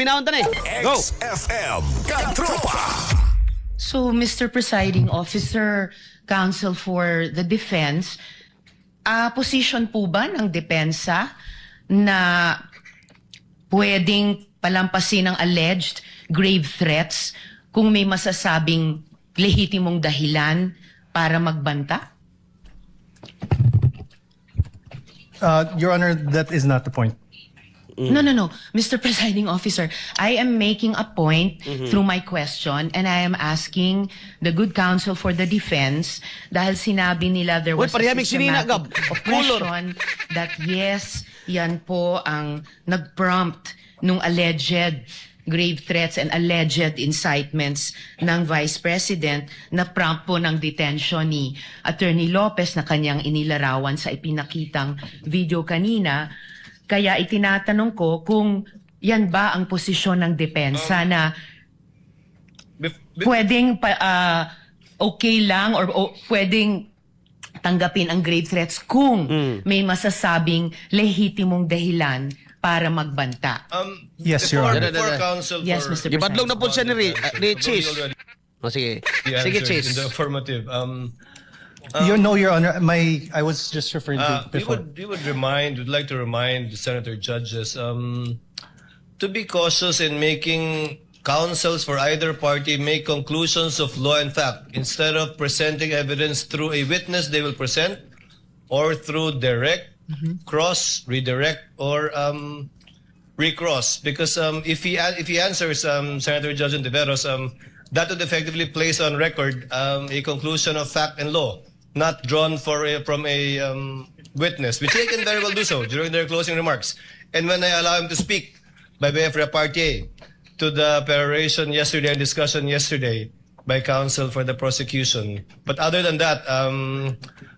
Pinahon ta ni. Go. XFM Katropa. So, Mr. Presiding Officer, Counsel for the Defense, position po ba ng depensa na pwedeng palampasin ang alleged grave threats kung may masasabing lehitimong dahilan para magbanta? Your Honor, that is not the point. No. Mr. Presiding Officer, I am making a point through my question and I am asking the good counsel for the defense dahil sinabi nila there Uy, was a parehang sinina, Gab. systematic oppression that yes, yan po ang nag-prompt nung alleged grave threats and alleged incitements ng Vice President na prompt po ng detention ni Attorney Lopez na kanyang inilarawan sa ipinakitang video kanina. Kaya itinatanong ko kung yan ba ang posisyon ng depensa na pwedeng okay lang or pwedeng tanggapin ang grave threats kung may masasabing lehitimong dahilan para magbanta. Yes, Your Before, Honor. before counsel Yes, for Mr. Gibadlong na po siya ni Cheese. Already O sige. the Sige, answer Cheese. in the affirmative. You know, Your Honor, I was just referring to We before. would like to remind the senator judges to be cautious in making counsels for either party make conclusions of law and fact instead of presenting evidence through a witness they will present or through direct, cross, redirect, or recross. Because if he answers Senator Judge Hontiveros, that would effectively place on record a conclusion of fact and law, not drawn from a witness, which they can very well do so during their closing remarks. And when I allow him to speak by way of repartee to the peroration yesterday and discussion yesterday by counsel for the prosecution. But other than that,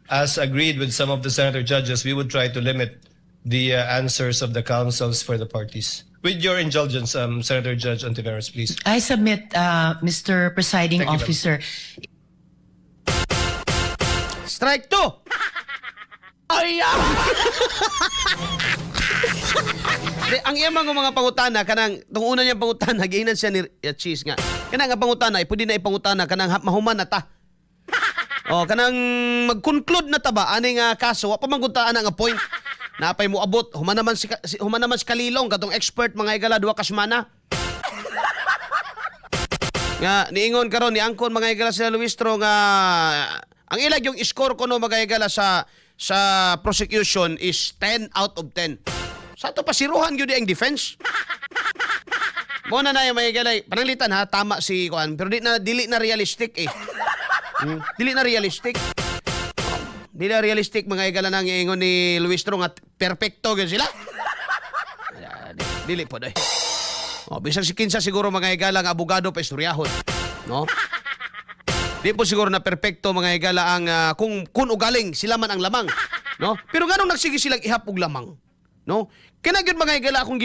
as agreed with some of the senator judges, we would try to limit the answers of the counsels for the parties. With your indulgence, Senator Judge Hontiveros, please. I submit, Mr. Presiding Thank you, ma'am. Officer, Strike two! Ay! Ah! Di, ang iyang mga pangutana kanang tung una niyang pangutana, giingnan siya ni Cheese nga kanang nga pangutana ay pwede na ipangutana kanang mahuman na ta. Oh, kanang mag-conclude na ta ba ani nga kaso, wa pa man gud ta ana nga point. Napay moabot human naman si Kalilong, katong expert, mga higala, 2 ka semana. Nga niingon karon, niangkon, mga higala, sila Luistro nga ang ilag yung score kuno, mga higala, sa prosecution is 10 out of 10. Sa ato pasiruhan gyud ang defense. Mo na yung mga higala, pananglitan ha, tama si kuan, pero di na dili na realistic eh. Dili na realistic. Dili na realistic, mga higala, nang ingon ni Luistro nga perfecto gyud sila. Dili po doy. Oh, bisan si kinsa siguro, mga higala, nga abogado pa istoryahon, no? Di po siguro na perpekto, mga higala, ang kung ugaling sila man ang lamang, no? Pero nganong nagsige silang ihap og lamang, no? Kina gyud, mga higala, akong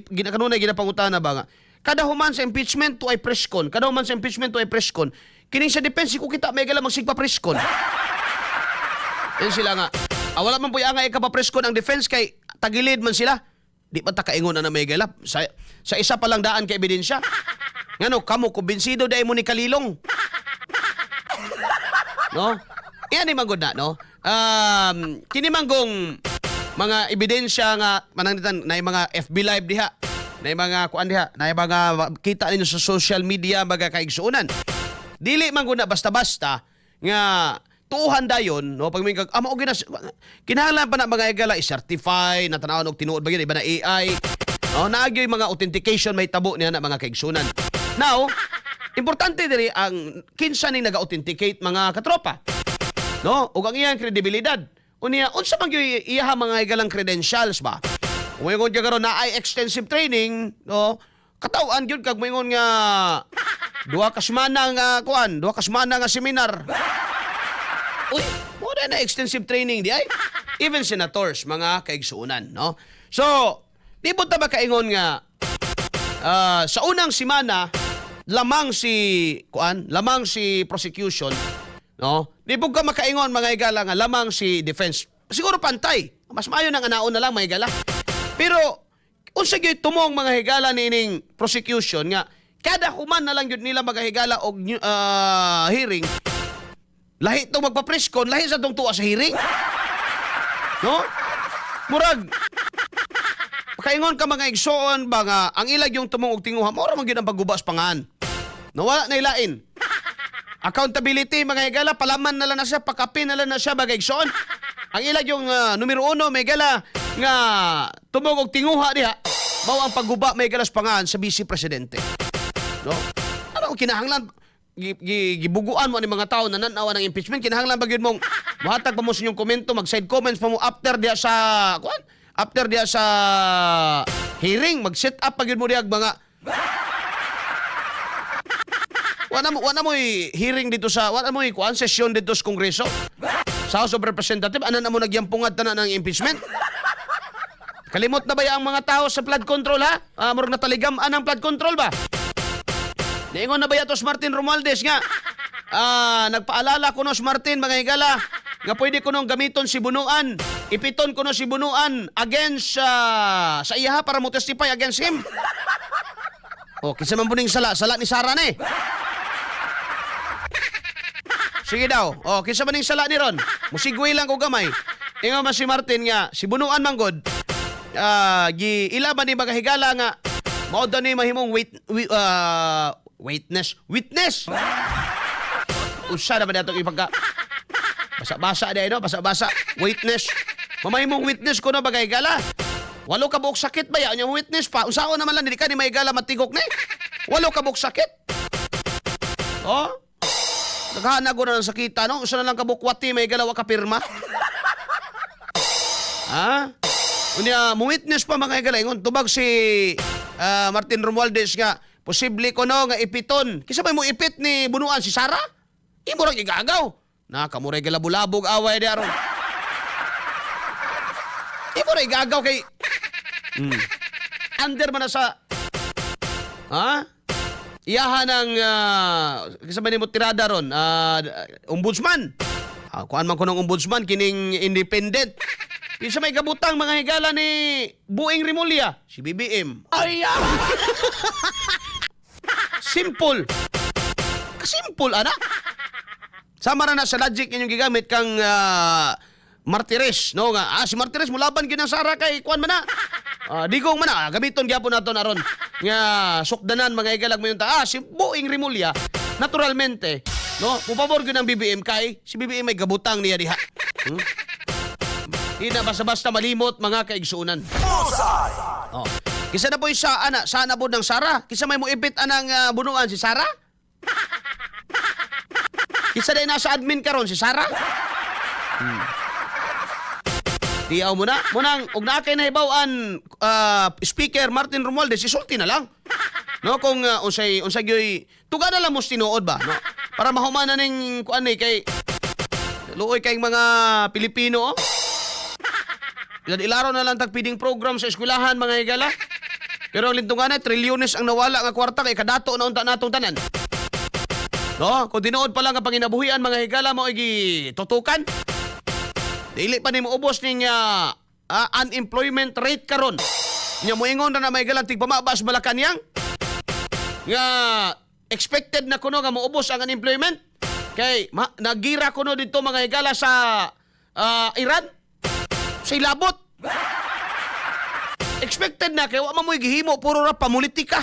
ginakanunay ginapangutana ba nga kada human sa impeachment to ay press con, kada human sa impeachment to ay press con, kining sa defense ko kita, mga higala, magsigpa press con. Yan sila nga. Ah, wala man po nga ika press con ang defense kay tagilid man sila. Di pa ta kaingon na may galap. Sa isa pa lang daan ka ebidensya. Ngano kamo kumbinsido dai mo ni Kalilong? No? Iyan ni manggod na, no? Kini manggong mga ebidensya nga mananglitan na mga FB Live diha, na mga kuan diha, na mga kita ninyo sa social media, mga kaigsuonan. Dili man gud na basta-basta nga tuuhan dayon, no? Pag may kag ah, mao gyud na, kinahanglan pa na, mga higala, i-certify na tan-awon og tinuod ba gyud, iba na AI, no? Naagyoy mga authentication may tabo niya na, mga kaigsunan. Now, importante diri ang kinsa ning naga-authenticate, mga katropa, no, ug ang iyang kredibilidad. Unya unsa man gyud iyaha, mga higalang, credentials ba? Kung moingon ka karon na ay extensive training, no, kataw-an gyud kag moingon nga 2 ka semana nga kuan, 2 ka semana nga seminar. Uy, mo na extensive training di ay. Even senators, mga kaigsuonan, no? So, di po ta ba kaingon nga sa unang simana lamang si kuan, lamang si prosecution, no? Di po ka makaingon, mga higala, nga lamang si defense. Siguro pantay. Mas maayo nang anaon na lang, mga higala. Pero Unsa gyud tumong, mga higala, niining prosecution nga kada human na lang gyud nila, mga higala, og hearing, lahi tong magpa-press con, lahi sa tong tuwa sa hearing? No? Murag pakaingon ka, mga igsoon ba, nga ang ilag yung tumong og tinguha mao ra man gyud ang paggubas pangan. No, wala na ilain. Accountability, mga higala, palaman na lang na siya, pakapi na lang na siya, mga igsoon. Ang ilag yung numero uno, mga higala, nga tumong og tinguha diha, mao ang pagguba, mga higala, sa pangan sa vice presidente. No? Ano ang kinahanglan? Gibuguan mo ni mga tao na nanawa ng impeachment, kinahanglan ba gyud mong muhatag pa mo sa inyong komento, mag side comments pa mo after diha sa kuan, after diha sa hearing, mag set up pa gyud mo diha og mga wala mo hearing dito sa wala mo kuan session dito sa Kongreso, sa House of Representatives, ana na mo nagyampungad tanan ng impeachment. Kalimot na ba ang mga tao sa flood control, ha? Ah, murag nataligam ang flood control ba? Niingon na ba yato si Martin Romualdez nga nagpaalala ko no si Martin, mga higala, nga pwede ko nung gamiton si Bunuan. Ipiton ko no si Bunuan against sa iyaha para mo testify against him. O, kinsa man buning sala? Sala ni Sara na eh. Sige daw. O, kinsa man ning sala ni ron? Musigway lang ko gamay. Ingon man si Martin nga si Bunuan manggod gi ila ba ni mga higala nga mao daw ni mahimong witness witness. Usa naman natong ipagka basa-basa di no, basa-basa, witness, mamahimong witness ko no, bagay higala. Walo ka buok sakit ba ya nya witness pa, unsaon naman lang dili ka ni mahigala matigok ni walo ka buok sakit. Oh, naghanag ko na ng sakita no, usa na lang ka bukwati, may wa ka pirma, ha. Unya, mo-witness pa, mga higala, ingon tubag si Martin Romualdez nga posible ko no nga ipiton. Kinsa may mo ipit ni Bunuan, si Sara? Imo ra gigagaw. Na kamuray galabulabog away di aron. Imo ra igagaw kay under man na sa ha? Iyaha ng kinsa man nimo tirada ron, ombudsman. Kuan man ko ng ombudsman kining independent. Kinsa may gabutang, mga higala, ni Buing Remulla, si BBM. Ay! Ah! Simple. Kasimple ana. Sama ra na sa logic inyong gigamit kang Martires, no, nga si Martires mulaban gyud ang Sara kay kuan man na. Digong man na, gamiton gyapon nato aron nga sukdanan, mga higalag mo yung ta. Si Buing Remulla naturalmente, no, mupabor gyud ang BBM kay si BBM may gabutang niya diha. Di na basta-basta malimot, mga kaigsuunan. Oh. Kisa na po sa ana, sana po ng Sara. Kisa may moipit anang bunuan, si Sara? Kisa na nasa admin karon, si Sara? Diyaw mo na. Munang, og naa kay nahibaw-an, Speaker Martin Romualdez, isulti na lang. No, kung unsay unsay gyoy tuga na lang mo sa tinuod ba, no? Para mahuman na ning kuan ni kay luoy kay mga Pilipino, oh. Ilan ilaro na lang tag feeding program sa eskwelahan, mga higala. Pero ang lintungan, trilyones ang nawala nga kwarta kay kadato na unta natong tanan. No, kung tinuod pa lang ang panginabuhian, mga higala, mo igi tutukan. Dili pa nimo ubos ning unemployment rate karon. Nya moingon na na may galang tigpamabas Malacanang nga expected na kuno nga moubos ang unemployment kay nagira kuno dito, mga higala, sa Iran sa ilabot. Expected na kay wa man mo'y gihimo, puro ra pamulitika.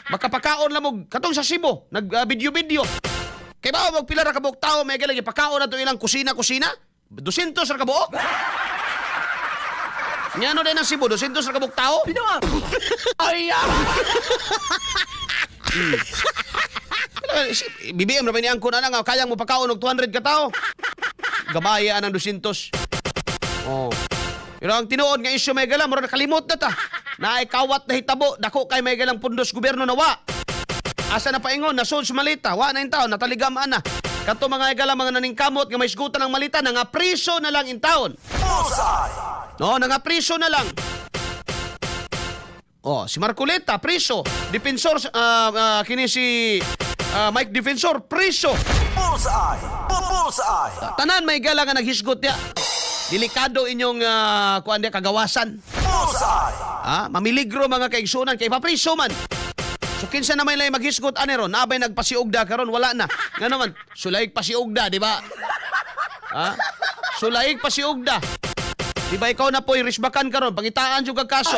Makapakaon lang mo katong sa Cebu, nag video video. Kay ba og pila ra ka buok tawo may galang ipakaon na to ilang kusina-kusina? 200 ra ka buok. Ngano din ang Cebu, 200 ra ka buok tao? Ay! Ah! Si BBM ra ba ni angkon ana nga kayang mo pakaon og 200 ka tao? Gamaya ang 200. Oh. Pero ang tinuod nga isyu, may gala, murag nakalimot na ta. Naay kawat na hitabo, dako kay may galang pundos gobyerno na wa. Asa na paingon, nasod sa malita, wa na in taon, nataligam ana. Kato, mga higala, mga naningkamot nga may isgutan ng malita, nangapriso na lang in taon. No, nangapriso na lang. Oh, si Marcoleta, priso. Defensor, kini si Mike Defensor, priso. Bullseye! Bullseye! Tanan may gala nga naghisgot ya. Delikado inyong kuan diha kagawasan. Ah, mamiligro, mga kaigsunan, kay papriso man. So kinsa na may lay maghisgot ani ron, nabay nagpasiugda karon, wala na. Nga naman, sulaig pasiugda, di ba? Ha? Sulaig pasiugda. Di ba ikaw na po'y risbakan karon, pangitaan jud kag kaso.